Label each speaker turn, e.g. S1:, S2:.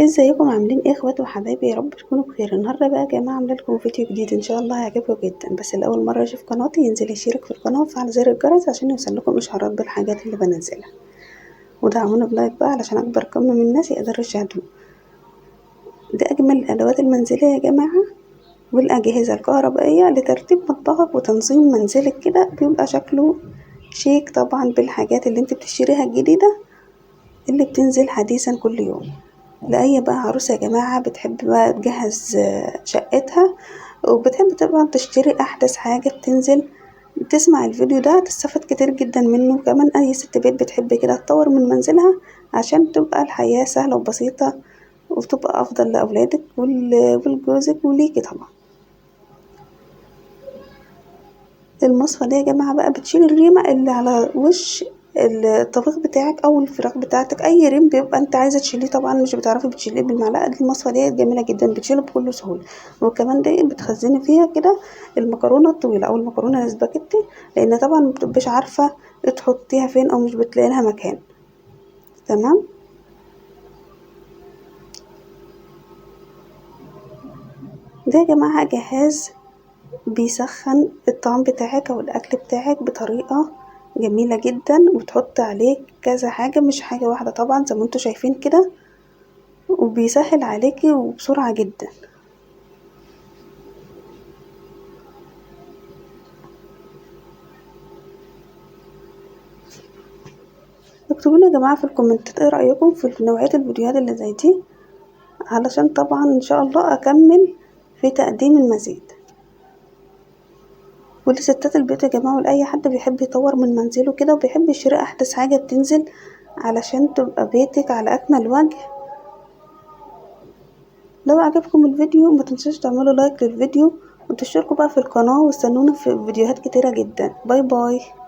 S1: ازيكم عاملين ايه اخواتي وحبايبي؟ يا رب تكونوا بخير. النهارده بقى يا جماعة عامله لكم فيديو جديد ان شاء الله هيعجبكم جدا. بس الاول مرة اشوف قناتي ينزل يشترك في القناة وفعل زر الجرس عشان يوصل لكم اشعارات بالحاجات اللي بنزلها، ودعمونا ب like بقى علشان اكبر كم من الناس يقدروا يشاهدوه. ده اجمل الادوات المنزلية يا جماعة والاجهزة الكهربائية لترتيب مطبخك وتنظيم منزلك كده، بيبقى شكله شيك طبعا بالحاجات اللي انت بتشتريها الجديدة اللي بتنزل حديثا كل يوم. لأي بقى عروسة يا جماعة بتحب بقى تجهز شقتها وبتحب طبعا تشتري أحدث حاجة بتنزل، تسمع الفيديو ده تستفاد كتير جدا منه. كمان أي ست بيت بتحب كده تطور من منزلها عشان تبقى الحياة سهلة وبسيطة وتبقى أفضل لأولادك ولجوزك وليكي طبعا. المصفى دي يا جماعة بقى بتشيل الريمة اللي على وش الطبيخ بتاعك او الفراخ بتاعتك، اي ريم بيبقى انت عايزه تشيليه طبعا مش بتعرفي بتشيليه بالمعلقه، دي المصفى دي جميلة جدا بتشيله بكل سهولة. وكمان دي بتخزني فيها كده المكرونه الطويلة او المكرونه الاسباجيتي، لان طبعا ما بتبقاش عارفه تحطيها فين او مش بتلاقي لها مكان. تمام، ده يا جماعة جهاز بيسخن الطعام بتاعك او الاكل بتاعك بطريقة جميلة جدا، وتحط عليه كذا حاجة مش حاجة واحدة طبعا زي ما انتوا شايفين كده، وبيسهل عليكي وبسرعة جدا. اكتبوا لنا يا جماعة في الكومنتات ايه رأيكم في نوعية الفيديوهات اللي زي دي، علشان طبعا ان شاء الله اكمل في تقديم المزيد. ولستات البيت يا جماعة ولأي حد بيحب يطور من منزله كده وبيحب يشتري أحدث حاجة بتنزل علشان تبقى بيتك على أكمل وجه. لو عجبكم الفيديو ما تنسوش تعملوا like للفيديو وتشتركوا بقى في القناة، واستنونا في فيديوهات كتيرة جدا. bye bye.